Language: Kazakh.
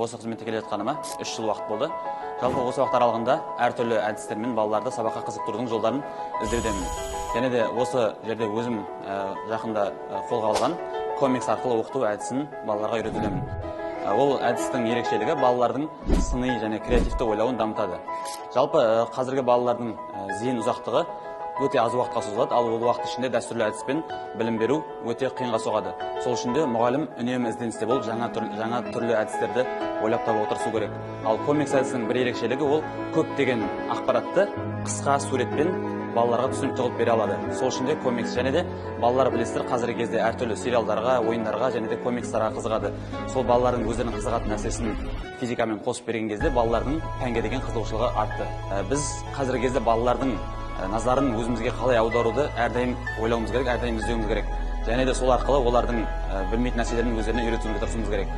Осы қызметте келе жатқаныма 3 жыл уақыт болды. Жалпы осы уақыт аралығында әртүрлі әдістермен балаларды сабаққа қызықтырудың жолдарын іздеудемін. Және де осы жерде өзім жақында қолға алған комикс арқылы оқыту әдісін балаларға үйретудемін. Ол әдістің ерекшелігі балалардың сыни және креативті ойлауын дамытады. Жалпы қазіргі балалардың зейін ұзақтығы өте аз уақытқа созылады, ал ол уақыт ішінде дәстүрлі әдіспен білім беру өте қиынға соғады. Сол үшін де мұғалім үнемі ізденісте болып, жаңа түрлі әдістерді ойлап табуға тырысу керек. Ал комикс әдісінің бір ерекшелігі ол көптеген ақпаратты қысқа суретпен балаларға түсінікті қылып бере алады. Сол үшін де комикс және де балалар, білесіздер, қазіргі кезде әртүрлі сериалдарға, ойындарға және де комикстарға қызығады. Сол балалардың өздерінің қызығатын нәрсесін физикамен қосып берген кезде балалардың пәнге деген қызығушылығы артты. Біз қазіргі кезде балалардың назарын өзімізге қалай аударуды әрдайым ойлауымыз керек, әрдайым іздеуіміз керек. Және де сол арқылы олардың білмейтін нәрселерін өздеріне үйретуге тырысуымыз керек.